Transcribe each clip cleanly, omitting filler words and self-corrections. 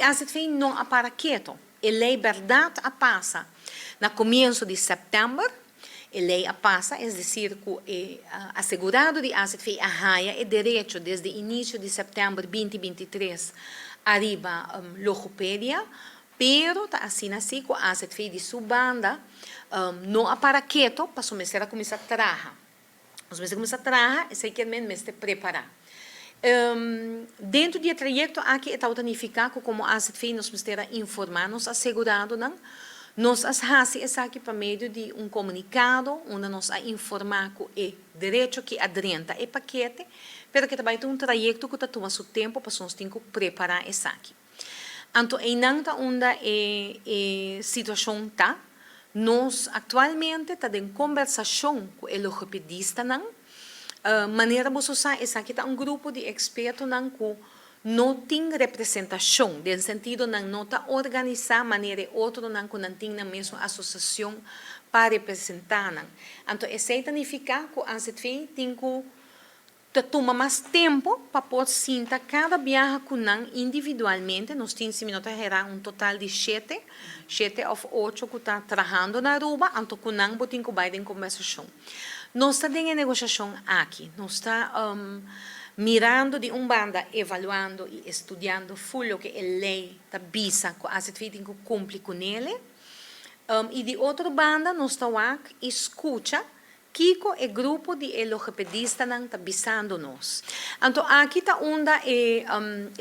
AZV no a para keto. E ley berdad a pasa na comienso di september. E ley a pasa, es decir, cu e asegurado di AZV a haya e derecho desde inicio di september 2023 ariba logopedia, pero ta asina si cu AZV di su banda no a para keto, paso mester a cuminsa traha. Nos mester cuminsa traha, esey kiermen mester prepara. Dentro di e trayecto aki e tabata nifica cu como AZV nos mester a informa nos aseguradonan. Nos a haci esaki pa medio di un comunicado unda nos a informa cu e derecho ki a drenta e pakete, pero cu ta bay ta un trayecto cu ta tuma su tempo pasobra nos tin cu prepara esaki. Anto eynan ta unda e situacion ta. Nos actualmente ta den combersacion cu e logopedistanan. Manera boso sa, esaki ta un grupo di expertonan cu no tin representacion, den sentido nan no ta organisa manera e otronan cu nan tin nan mesun asociacion pa representa nan. Anto esey ta nifica cu AZV tin cu ta tuma mas tempo pa por sinta cada biaha cu nan individualmente. Nos tin, si mi no ta hera, un total di 7 of 8 cu ta trahando na Aruba, anto cu nan bo tin cu bay den conversacion. Nos ta den e negociacion aki. Nos ta mirando di un banda, evaluando y studiando full loke e ley ta bisa cu AZV tin cu cumpli cu ne. Y di otro banda nos ta wak y scucha kico e grupo di logopedistanan ta bisando nos. Anto aki ta unda e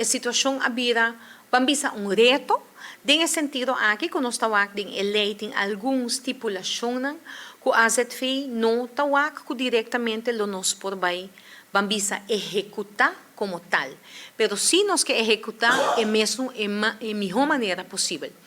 situacion a bira, ban bisa, un reto, den e sentido aki cu nos ta wak den e ley tin algun stipulacionnan cu AZV no ta wak cu directamente lo nos por bay, ban bisa, ehecuta como tal. Pero si nos kier ehecuta e mesun e mihor manera posibel.